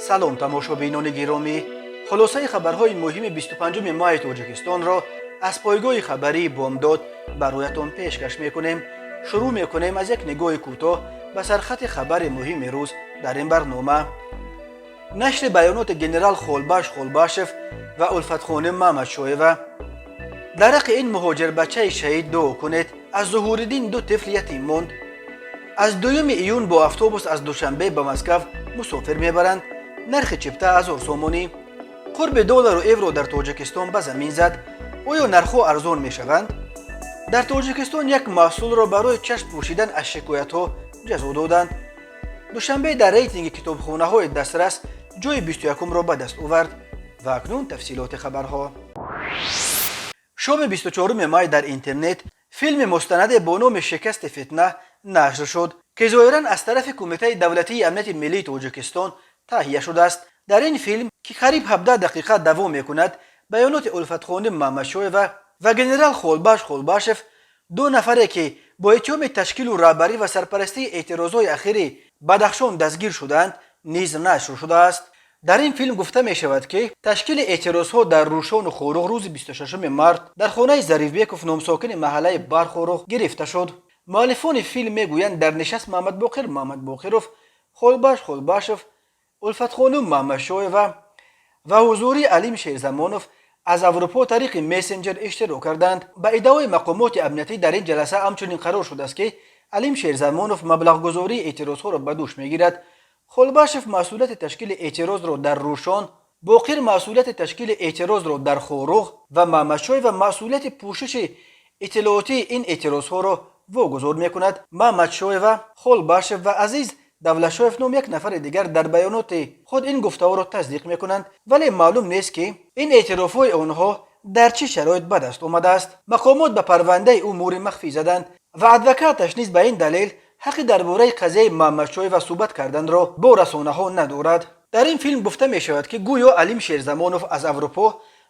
Салом, тамошобинони гиромӣ! Хулосаи хабарҳои муҳими 25 майи Тоҷикистонро аз пойгоҳи хабарии «Бомдод» бароятон пешкаш мекунем. Шурӯъ мекунем аз як нигоҳи кӯтоҳ ба сархати хабари муҳими рӯз. Дар ин барнома: нашри баёноти генерал Холбаш Холбашев ва Улфатхоним Маҳмадшоева, дар ҳаққи ин муҳоҷирбачаи шаҳид дуо кунед, аз Зуҳуриддин ду тифл ятим монд, аз 2 июн бо автобус аз Душанбе ба Москав мусофир мебаранд, нархи чипта 1000 сомонӣ, қурби доллару евро дар Тоҷикистон ба замин зад, оё нархҳо арзон мешаванд? Дар Тоҷикистон як маҳсулро барои чашм пӯшидан аз шикоятҳо ҷазо доданд. Душанбе дар рейтинги китобхонаҳои дастрас ҷои 21-умро ба даст овард. Ва акнун тафсилоти хабарҳо. Шоми 24 май дар интернет филми мустанаде бо номи «Шикасти фитна» нашр шуд, ки зоҳиран аз тарафи Кумитаи давлатии амнияти миллии Тоҷикистон таҳия шудааст. Дар ин филм, ки қариб 17 дақиқа давом мекунад, баёноти Улфатхоним Маҳмадшоева ва генерал Холбаш Холбашев, ду нафаре, ки бо иттиҳоми ташкилу раҳбарӣ ва сарпарастии эътирозҳои ахири Бадахшон дастгир шудаанд, низ нашр шудааст. Дар ин филм гуфта мешавад, ки ташкили эътирозҳо дар Рӯшону Хоруғ рӯзи 26 март дар хонаи Зарифбеков ном сокини маҳаллаи Бархоруғ гирифта шуд. Муаллифони филм мегӯянд, дар нишаст Маҳмадбоқир Маҳмадбоқиров, Холбаш Холбашев, Улфатхонум Маҳмадшоева ва ҳузурии Алим Шерзамонов аз Аврупо тариқи мессенҷер иштирок карданд. Ба иддаои мақомоти амниятӣ, дар ин ҷаласа ҳамчунин қарор шудааст, ки Алим Шерзамонов маблағгузории эътирозҳоро ба дӯш мегирад, Холбашев масъулияти ташкили эътирозро дар Рӯшон, Боқир масъулияти ташкили эътирозро дар Хоруғ ва Маҳмадшоева масъулияти пӯшиши иттилоотии ин эътирозҳоро вогузор мекунад. Маҳмадшоева, Холбашев ва Азиз Давлатшоев ном як нафари дигар дар баёноти худ ин гуфтаҳоро тасдиқ мекунанд, вале маълум нест, ки ин эътирофҳои онҳо дар чӣ шароит ба даст омадааст. Мақомот ба парвандаи ӯ мӯри махфӣ заданд ва адвокаташ низ ба ин далел ҳаққи дар бораи қазияи Маҳмадшоева суҳбат карданро бо расонаҳо надорад. Дар ин филм гуфта мешавад, ки гӯё Алим Шерзамонов аз Аврупо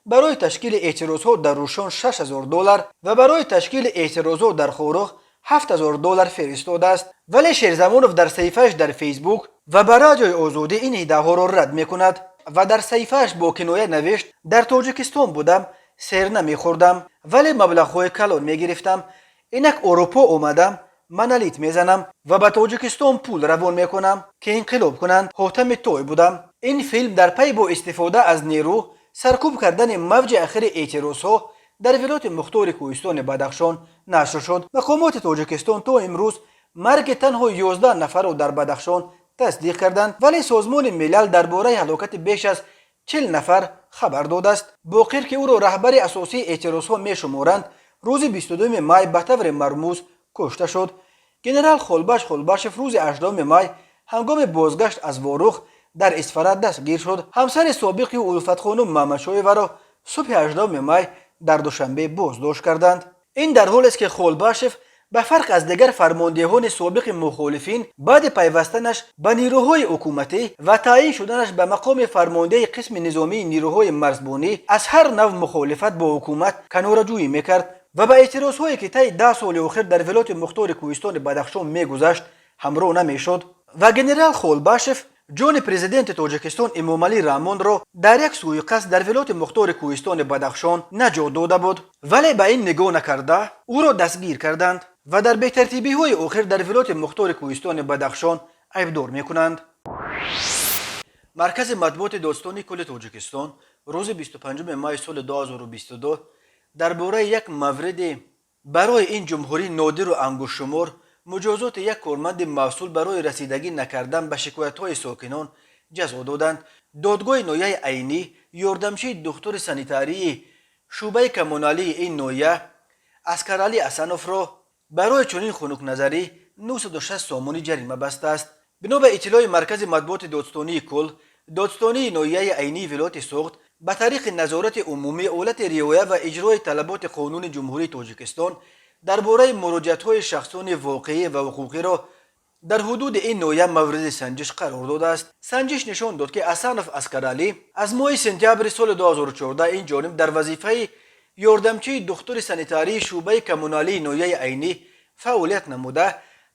барои ташкили эътирозҳо дар Рӯшон 6000 доллар ва барои ташкили эътирозҳо дар Хоруғ 7000 доллар фиристодааст, вале Шерзамонов дар саҳифааш дар Фейсбук ва ба Радиои Озодӣ ин иддаоҳоро рад мекунад ва дар саҳифааш бо киноя навишт: «Дар Тоҷикистон будам, сер намехӯрдам, вале маблағҳои калон мегирифтам. Инак Аврупо омадам, монолит мезанам ва ба Тоҷикистон пул равон мекунам, ки инқилоб кунанд. Ҳотами Той будам». Ин филм дар пай бо истифода аз нерӯ саркӯб кардани мавҷи ахири эътирозҳо дар Вилояти Мухтори Кӯҳистони Бадахшон нашр шуд. Мақомоти Тоҷикистон то имрӯз марги танҳо 11 нафарро дар Бадахшон тасдиқ карданд, вале Созмони Милал дар бораи ҳалокати беш аз 40 нафар хабар додааст. Боқир, ки ӯро раҳбари асосии эътирозҳо мешуморанд, рӯзи 22 май ба таври мармуз кушта шуд. Генерал Холбаш Холбашев рӯзи 8 май ҳангоми бозгашт аз Ворух дар Исфара дастгир шуд. Ҳамсари собиқи Улфатхонум Маҳмадшоеваро субҳи 8 май дар Душанбе боздошт карданд. Ин дар ҳолест, ки Холбашев ба фарқ аз дигар фармондеҳони собиқи мухолифин, баъди пайвастанаш ба нирӯҳои ҳукуматӣ ва таъйин шуданаш ба мақоми фармондеҳи қисми низомии нирӯҳои марзбонӣ аз ҳар нав мухолифат бо ҳукумат канораҷӯӣ мекард ва ба эътирозҳое, ки таи 10 соли охир дар Вилояти Мухтори Кӯҳистони Бадахшон мегузашт, ҳамроҳ намешуд. Ва генерал Холбашев ҷони президенти Тоҷикистон Эмомалӣ Раҳмонро дар як сӯиқасд дар Вилояти Мухтори Кӯҳистони Бадахшон наҷот дода буд, вале ба ин нигоҳ накарда ӯро дастгир карданд ва дар бетартибиҳои охир дар Вилояти Мухтори Кӯҳистони Бадахшон айбдор мекунанд. Маркази матбуоти Додситонии кулли Тоҷикистон рӯзи 25 май соли 2022 дар бораи як мавриди барои ин ҷумҳурӣ нодиру ангуштшумор муҷозоти як корманди масъул барои расидагӣ накардан ба шикоятҳои сокинон ҷазо доданд. Додгоҳи ноҳияи Айнӣ ёрдамчии духтури санитарии шӯъбаи коммуналии ин ноҳия Аскаралӣ Асановро барои чунин хунукназарӣ 960 сомонӣ ҷарима бастааст. Бино ба иттилои маркази матбуоти додситонии кулл, додситонии ноҳияи Айнии вилояти Суғд ба тариқи назорати умумӣ ҳолати риоя ва иҷрои талаботи Қонуни Ҷумҳурии Тоҷикистон дар бораи муроҷиатҳои шахсони воқеӣ ва ҳуқуқиро дар ҳудуди ин ноҳия мавриди санҷиш қарор додааст. Санҷиш нишон дод, ки Асанов Аскаралӣ аз моҳи сентябри соли 2014 ин ҷониб дар вазифаи ёрдамчии духтури санитарии шӯъбаи коммуналии ноҳияи Айнӣ фаъолият намуда,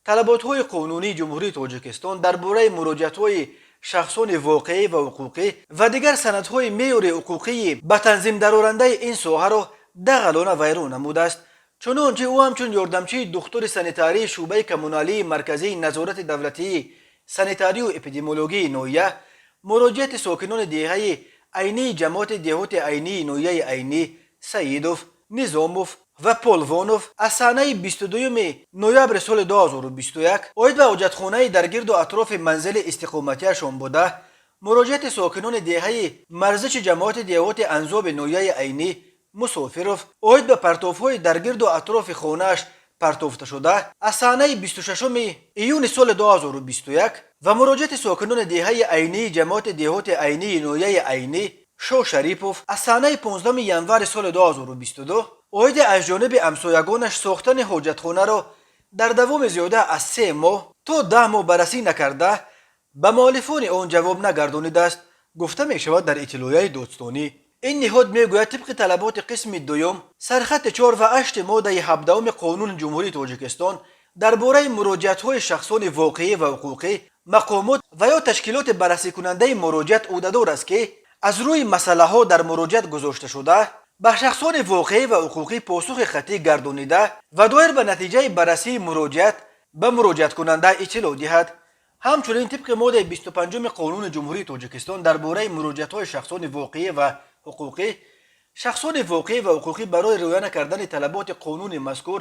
талаботҳои қонунии Ҷумҳурии Тоҷикистон дар бораи муроҷиатҳои Шахсони воқеӣ ва ҳуқуқӣ ва дигар санадҳои меъёри ҳуқуқии ба танзим дарорандаи ин соҳаро дағалона вайрон намудааст. Чунончи, ӯ ҳамчун ёрдамчии духтури санитарии шӯъбаи коммуналии марказии назорати давлатии санитарию эпидемиологии ноҳия, муроҷиати сокинони деҳаи Айнии ҷамоати деҳоти Айнии ноҳияи Айнӣ, Саидов, Низомов ва Полвонов аз санаи 22 ноябри соли 2021 оид ба ҳоҷатхонаи дар гирду атрофи манзили истиқоматиашон буда, муроҷиати сокинони деҳаи Марзичи ҷамоати деҳоти Анзоби ноҳияи Айнӣ, Мусофиров оид ба партовҳои дар гирду атрофи хонааш партофташуда аз санаи 26 июни соли 2021 ва муроҷиати сокинони деҳаи Айнии ҷамоати деҳоти Айнии ноҳияи Айнӣ, Шоҳшарипов аз санаи 15 январи соли 2022 оиди аз ҷониби ҳамсоягонаш сохтани ҳоҷатхонаро дар давоми зиёда аз 3 моҳ то 10 моҳ баррасӣ накарда, ба муаллифони он ҷавоб нагардонидааст, гуфта мешавад дар иттилоияи додстонӣ. Ин ниҳод мегӯяд, тибқи талаботи қисми дуюм, сархати чор ва ҳашти моддаи 17-уми Қонуни Ҷумҳурии Тоҷикистон дар бораи муроҷиатҳои шахсони воқеӣ ва ҳуқуқӣ, мақомот ва ё ташкилоти баррасикунандаи муроҷиат ӯҳдадор аст, ки аз рӯи масъалаҳо дар муроҷиат гузошташуда ба шахсони воқеӣ ва ҳуқуқӣ посухи хаттӣ гардонида ва доир ба натиҷаи баррасии муроҷиат ба муроҷиаткунанда иттилоъ диҳад. Ҳамчунин, тибқи моддаи 25-уми Қонуни Ҷумҳурии Тоҷикистон дар бораи муроҷиатҳои шахсони воқеӣ ва ҳуқуқӣ, шахсони воқеӣ ва ҳуқуқӣ барои риоя накардани талаботи қонуни мазкур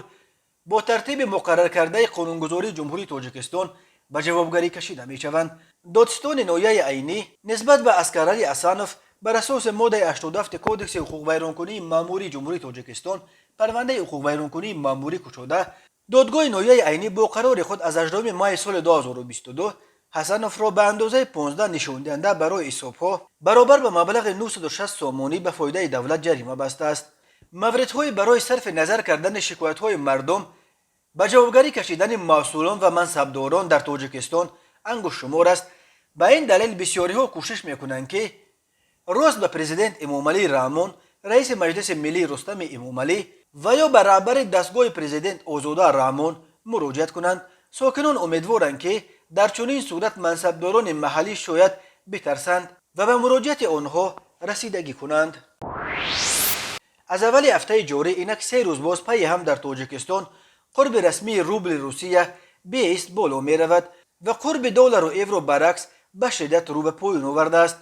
бо тартиби муқарраркардаи қонунгузории Ҷумҳурии Тоҷикистон ба ҷавобгарӣ кашида мешаванд. Додситони ноҳияи Айнӣ нисбат ба Аскарали Асанов бар асоси моддаи 87 Кодекси ҳуқуқвайронкунии маъмурии Ҷумҳурии Тоҷикистон парвандаи ҳуқуқвайронкунии маъмурӣ кушода, додгоҳи ноҳияи Айнӣ бо қарори худ аз 18 майи соли 2022 Ҳасановро ба андозаи 15 нишондиҳанда барои ҳисобҳо баробар ба маблағи 960 сомонӣ ба фоидаи давлат ҷарима бастааст. Мавридҳои барои сарфи назар кардани шикоятҳои мардум ба ҷавобгарӣ кашидани масъулон ва мансабдорон дар Тоҷикистон ангуштшумор аст. Ба ин далел бисёриҳо кӯшиш мекунанд, ки рост ба Президент Эмомалӣ Раҳмон, раиси Маҷлиси Миллӣ Рустами Эмомалӣ ва ё ба раҳбари дастгоҳи президент Озода Раҳмон муроҷиат кунанд. Сокинон умедворанд, ки дар чунин сурат мансабдорони маҳаллӣ шояд битарсанд ва ба муроҷиати онҳо расидагӣ кунанд. Аз аввали ҳафтаи ҷорӣ инак 3 рӯз боз пайи ҳам дар Тоҷикистон қурби расмии рубли Русия беист боло меравад ва қурби доллару евро баръакс ба шиддат рӯ ба поён овардааст.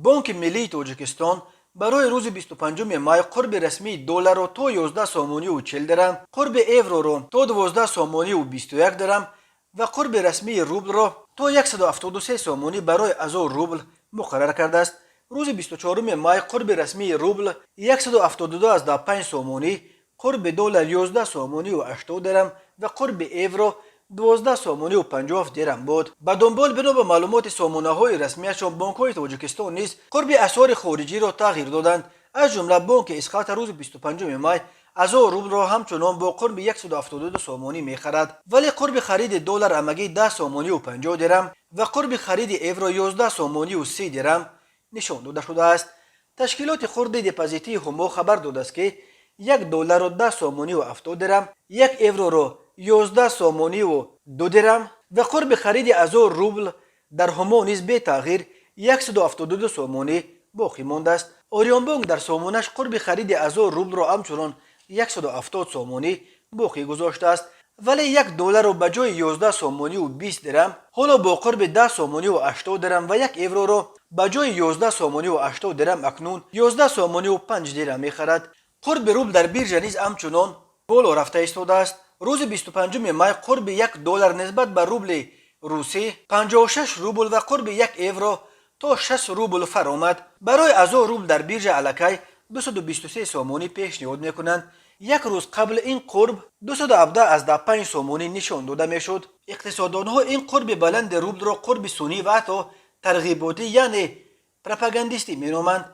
Бонки Миллии Тоҷикистон барои рӯзи 25 май қурби расмии долларро то 11 сомонию 40 дирам, қурби евроро то 12 сомонию 21 дирам ва қурби расмии рублро то 173 сомонӣ барои 1000 рубл муқаррар кардааст. Рӯзи 24 май қурби расмии рубл 172,5 сомонӣ, қурби доллар 11 сомонию 80 дирам ва қурби евро 12 сомонию 57 дирам буд. Ба дунбол, бино ба маълумоти сомонаҳои расмияшон, бонкҳои Тоҷикистон низ қурби асъори хориҷиро тағйир доданд. Аз ҷумла бонки Эсхата рӯзи 25 май 1000 рублро ҳамчунон бо қурби 172 сомонӣ мехарад, вале қурби хариди доллар ҳамагӣ 10 сомонию 50 дирам ва қурби хариди евро 11 сомонию 30 дирам нишон дода шудааст. Ташкилоти хурди депозитии Ҳумо хабар додааст, ки як долларро 10 сомонию 70 дирам, як евроро 11 сомонию 2 дирам ва қурби хариди 1000 рубл дар Ҳумо низ бетағйир 172 сомонӣ боқӣ мондааст. Ориёнбонк дар сомонаш қурби хариди 1000 рублро ҳамчунон 170 сомонӣ боқӣ гузоштааст, вале як долларро ба ҷои 11 сомонию 20 дирам ҳоло бо қурби 10 сомонию 80 дирам ва як евроро ба ҷои 11 сомонию 80 дирам акнун 11 сомонию 5 дирам мехарад. Қурби рубл дар биржа низ ҳамчунон боло рафта истодааст. Рӯзи 25 май қурби як доллар нисбат ба рубли русӣ 56 рубл ва қурби як евро то 6 рубл фаромад. Барои 1000 рубл дар биржа аллакай 223 сомонӣ пешниҳод мекунанд. Як рӯз қабл ин қурб 217,5 сомонӣ нишон дода мешуд. Иқтисоддонҳо ин қурби баланди рублро қурби сунъӣ ва ҳатто тарғиботӣ, яъне пропагандистӣ меноманд.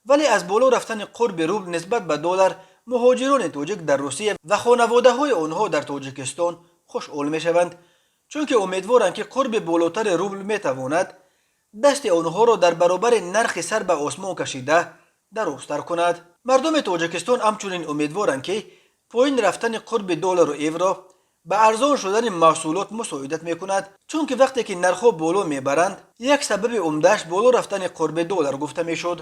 Вале аз боло рафтани қурби рубл нисбат ба доллар муҳоҷирони тоҷик дар Русия ва хонаводаҳои онҳо дар Тоҷикистон хушҳол мешаванд, чунки умедворанд, ки қурби болотари рубл метавонад дасти онҳоро дар баробари нархи сар ба осмон кашида дарозтар кунад. Мардуми Тоҷикистон ҳамчунин умедворанд, ки поин рафтани қурби доллару евро Ба арзон шудани маҳсулот мусоидат мекунад, чунки вақте ки нархҳо боло мебаранд, як сабаби умдааш боло рафтани қурби доллар гуфта мешуд.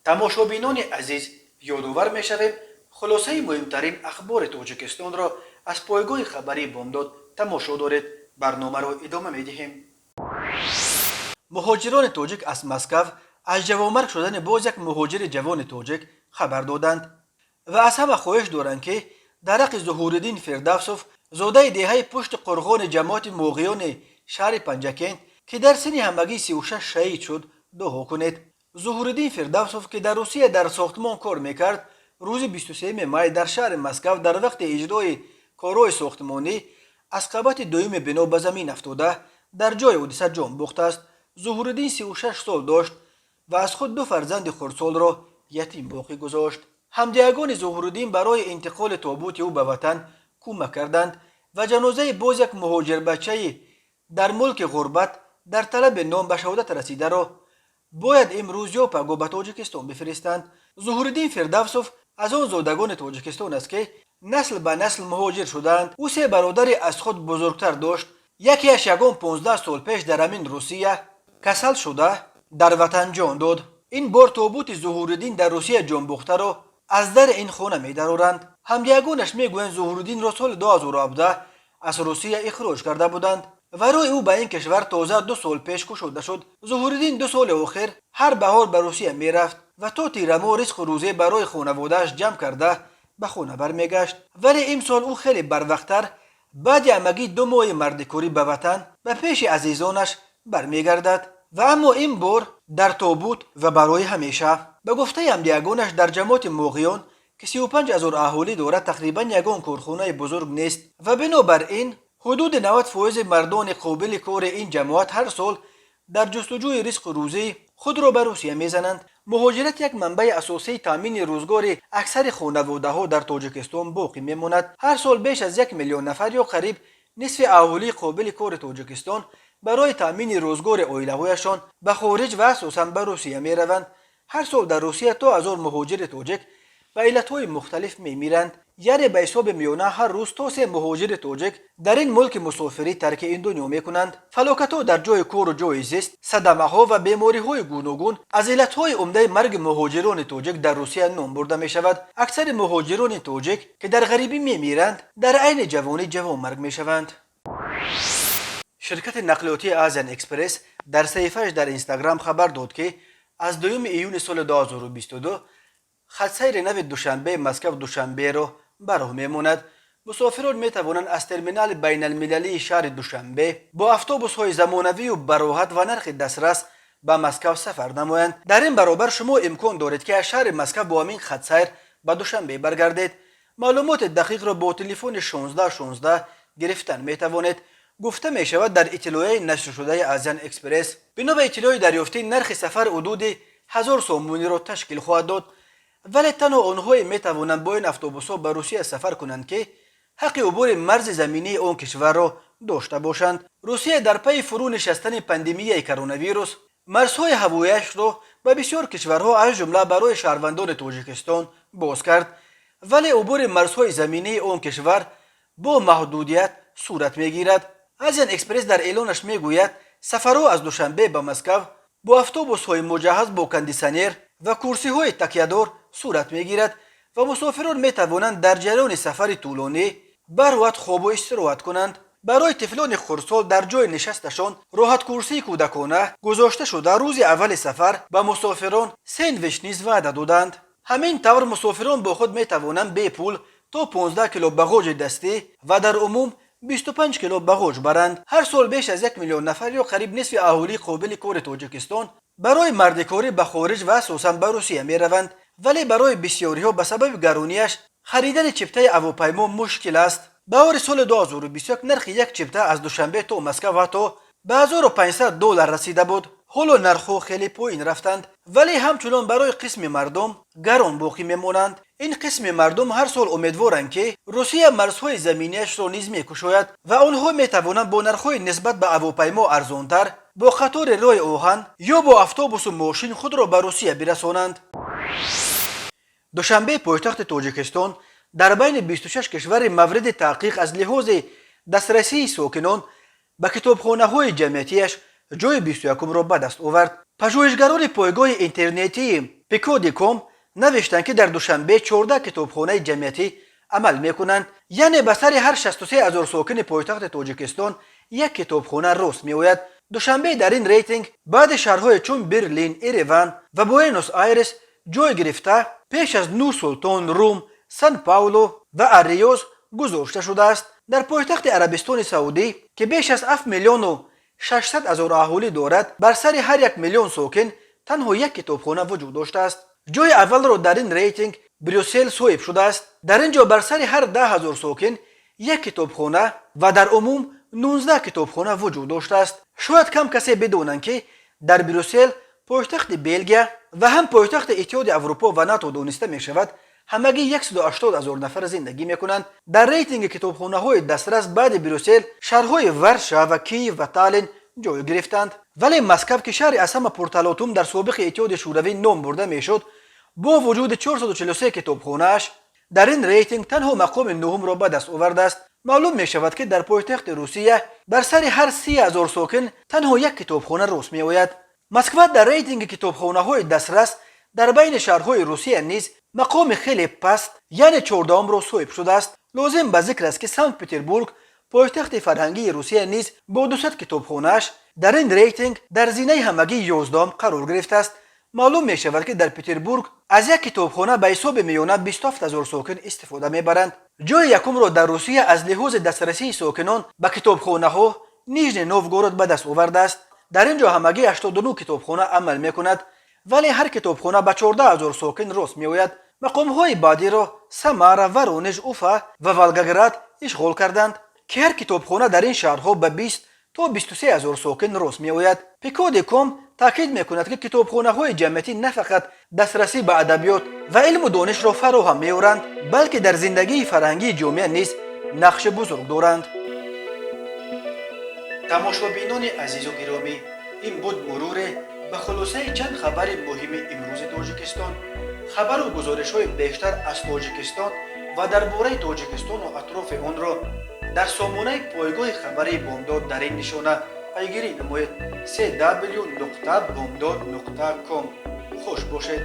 Тамошобинони азиз, ёдовар мешавем, хулосаи муҳимтарин ахбори Тоҷикистонро аз пойгоҳи хабарии Бомдод тамошо доред. Барномаро идома медиҳем. Муҳоҷирони тоҷик аз Москав аз ҷавонмарг шудани боз як муҳоҷири ҷавони тоҷик хабар доданд ва аз ҳама хоҳиш доранд, ки дар ҳаққи Зуҳуриддин Фирдавсов, зодаи деҳаи Пушти Қурғони ҷамоати Моғиёни шаҳри Панҷакент, ки дар синни ҳамагӣ 36 шаҳид шуд, дуо кунед. Зуҳуриддин Фирдавсов, ки дар Русия дар сохтмон кор мекард, рӯзи 23 май дар шаҳри Москав дар вақти иҷрои корҳои сохтмонӣ аз қабати дуюми бино ба замин афтода, дар ҷои ҳодиса ҷон бохтааст. Зуҳуриддин 36 сол дошт ва аз худ ду фарзанди хурдсолро ятим боқӣ гузошт. Ҳамдиягони Зуҳуриддин барои интиқоли тобути ӯ ба ватан кӯмак карданд ва ҷанозаи боз як муҳоҷирбачаи дар мулки ғурбат дар талаби нон ба шаҳодат расидаро бояд имрӯз ё паго ба Тоҷикистон бифиристанд. Зуҳуриддин Фирдавсов аз он зодагони Тоҷикистон аст, ки насл ба насл муҳоҷир шудаанд. Ӯ се бародари аз худ бузургтар дошт. Якеаш ягон 15 сол пеш дар ҳамин Русия касал шуда, дар ватан ҷон дод. Ин бор тобути Зуҳуриддин дар Русия ҷонбохтаро аз дари ин хона медароранд. Ҳамдиягонаш мегӯянд, Зуҳуриддинро соли 2017 аз Русия ихроҷ карда буданд ва роҳи ӯ ба ин кишвар тоза 2 сол пеш кушода шуд. Зуҳуриддин 2 соли охир ҳар баҳор ба Русия мерафт ва то тирамоҳ ризқу рӯзӣ барои хонаводааш ҷамъ карда, ба хона бармегашт. Вале имсол ӯ хеле барвақттар, баъди ҳамагӣ 2 моҳи мардикорӣ, ба ватан, ба пеши азизонаш бармегардад ва аммо ин бор дар тобут ва барои ҳамеша. Ба гуфтаи ҳамдиягонаш, дар ҷамоати Моғиён, ки 35 ҳазор аҳолӣ дорад, тақрибан ягон корхонаи бузург нест ва бинобар ин ҳудуди 90 фоизи мардони қобили кори ин ҷамоат ҳар сол дар ҷустуҷӯи ризқу рӯзӣ худро ба Русия мезананд. Муҳоҷират як манбаи асосии таъмини рӯзгори аксари хонаводаҳо дар Тоҷикистон боқӣ мемонад. Ҳар сол беш аз 1 миллион нафар ё қариб нисфи аҳолии қобили кори Тоҷикистон барои таъмини рӯзгори оилаҳояшон ба хориҷ ва асосан ба Русия мераванд. Ҳар сол дар Русия то ҳазор муҳоҷири тоҷик ба иллатҳои мухталиф мемиранд, яъне ба ҳисоби миёна ҳар рӯз то се муҳоҷири тоҷик дар ин мулки мусофирӣ тарки ин дунё мекунанд. Фалокатҳо дар ҷои кору ҷои зист, садамаҳо ва бемориҳои гуногун аз иллатҳои умдаи марги муҳоҷирони тоҷик дар Русия ном бурда мешавад. Аксари муҳоҷирони тоҷик, ки дар ғарибӣ мемиранд, дар айни ҷавонӣ ҷавонмарг мешаванд. Ширкати нақлиётии Азиан Экспресс дар саҳифааш дар Инстаграм хабар дод, ки аз 2 июни соли 2022 хатсайри нави Душанбе Москав Душанберо ба роҳ мемонад. Мусофирон метавонанд аз терминали байналмилалии шаҳри Душанбе бо автобусҳои замонавию бароҳат ва нархи дастрас ба Москав сафар намоянд. Дар ин баробар шумо имкон доред, ки аз шаҳри Москав бо ҳамин хатсайр ба Душанбе баргардед. Маълумоти дақиқро бо телефони 16 16 гирифтан метавонед, гуфта мешавад дар иттилоияи нашршудаи Азиан Экспресс. Бино ба иттилои дарёфтӣ, нархи сафар ҳудуди 1000 сомониро ташкил хоҳад дод, вале танҳо онҳое метавонанд бо ин автобусҳо ба Русия сафар кунанд, ки ҳаққи убури марзи заминии он кишварро дошта бошанд. Русия дар пайи фурӯ нишастани пандемияи коронавирус марзҳои ҳавояшро ба бисёр кишварҳо, аз ҷумла барои шаҳрвандони Тоҷикистон, боз кард, вале убури марзҳои заминии он кишвар бо маҳдудият сурат мегирад. Азиан Экспресс дар эълонаш мегӯяд, сафарҳо аз Душанбе ба Москав бо автобусҳои муҷаҳҳаз бо кондитсионер ва курсиҳои такядор сурат мегирад ва мусофирон метавонанд дар ҷараёни сафари тӯлонӣ бароҳат хобу истироҳат кунанд. Барои тифлони хурдсол дар ҷои нишасташон роҳаткурсии кӯдакона гузошта шуда, рӯзи аввали сафар ба мусофирон сендвич низ ваъда доданд. Ҳамин тавр, мусофирон бо худ метавонанд бепул то 15 кило бағоҷи дастӣ ва дар умум 25 кило бағоҷ баранд. Ҳар сол беш аз 1 миллион нафар ё қариб нисфи аҳолии қобили кори Тоҷикистон барои мардикорӣ ба хориҷ ва асосан ба Русия мераванд, вале барои бисёриҳо ба сабаби гарониаш харидани чиптаи ҳавопаймо мушкил аст. Баҳори соли 2021 нархи як чипта аз Душанбе то Москав ҳатто ба 1500 доллар расида буд. Ҳоло нархҳо хеле поин рафтанд, вале ҳамчунон барои қисми мардум гарон боқӣ мемонанд. Ин қисми мардум ҳар сол умедворанд, ки Русия марзҳои заминиашро низ мекушояд ва онҳо метавонанд бо нархҳои нисбат ба ҳавопаймо арзонтар бо қатори роҳи оҳан ё бо автобусу мошин худро ба Русия бирасонанд. Душанбе, пойтахти Тоҷикистон, Дар байни 26 кишвари мавриди таҳқиқ аз лиҳози дастрасии сокинон ба китобхонаҳои ҷамъиятиаш ҷои 21-умро ба даст овард. Пажӯҳишгарони пойгоҳи интернетии Пикодиком навиштанд, ки дар Душанбе 14 китобхонаи ҷамъиятӣ амал мекунанд, яъне ба сари ҳар 63 ҳазор сокини пойтахти Тоҷикистон як китобхона рост меояд. Душанбе дар ин рейтинг баъди шаҳрҳое чун Берлин, Ереван ва Буэнос Айрес ҷой гирифта, пеш аз Нур Султон, Рум, Сан Пауло ва Арриёз гузошта шудааст. Дар пойтахти Арабистони Саудӣ, ки беш аз 7 миллиону 600 ҳазор аҳолӣ дорад, бар сари ҳар 1 миллион сокин танҳо як китобхона вуҷуд доштааст. Ҷои аввалро дар ин рейтинг Брюссел соҳиб шудааст. Дар ин ҷо бар сари ҳар 10 000 сокин як китобхона ва дар умум 19 китобхона вуҷуд доштааст. Шояд кам касе бидонанд, ки дар Брюссел, пойтахти Белгия ва ҳам пойтахти Иттиҳоди Аврупо ва НАТО дониста мешавад, ҳамагӣ 180 ҳазор нафар зиндагӣ мекунанд. Дар рейтинги китобхонаҳои дастрас баъди Брюссел шаҳрҳои Варшава, Киев ва Таллин ҷой гирифтанд. Вале Москав, ки шаҳри аз ҳама пурталотум дар собиқи Иттиҳоди Шӯравӣ ном бурда мешуд, бо вуҷуди 443 китобхонааш дар ин рейтинг танҳо мақоми нуҳумро ба даст овардааст. Маълум мешавад, ки дар пойтахти Русия бар сари ҳар 30 000 сокин танҳо як китобхона рост меояд. Москва дар рейтинги китобхонаҳои дастрас дар байни шаҳрҳои Русия низ мақоми хеле паст, яъне 14-умро соҳиб шудааст. Лозим ба зикр аст, ки Санкт Петербург, пойтахти фарҳангии Русия низ бо 200 китобхонааш дар ин рейтинг дар зинаи ҳамагӣ 11-ум қарор гирифтааст. Маълум мешавад, ки дар Петербург аз як китобхона ба ҳисоби миёна 27 ҳазор сокин истифода мебаранд. Ҷои якумро дар Русия аз лиҳози дастрасии сокинон ба китобхонаҳо Нижний Новгород ба даст овардааст. Дар ин ҷо ҳамагӣ 89 китобхона амал мекунад, вале ҳар китобхона ба 14 ҳазор сокин рост меояд. Мақомҳои баъдиро Самара, Воронеж, Уфа ва Волгоград ишғол карданд, ки ҳар китобхона дар ин шаҳрҳо ба 20 то 23 ҳазор сокин рост меояд. Пикодиком таъкид мекунад, ки китобхонаҳои ҷамъиятӣ на фақат дастрасӣ ба адабиёт ва илму донишро фароҳам меоранд, балки дар зиндагии фарҳангии ҷомеа низ нақши бузург доранд. Тамошобинони азизу гиромӣ, ин буд муруре ба хулосаи чанд хабари муҳими имрӯзи Тоҷикистон. Хабару гузоришҳои бештар аз Тоҷикистон ва дар бораи Тоҷикистону атрофи онро дар сомонаи пойгоҳи хабарии Бомдод дар ин нишона пайгирӣ намоед: cw.bomdod.com. Хуш бошед.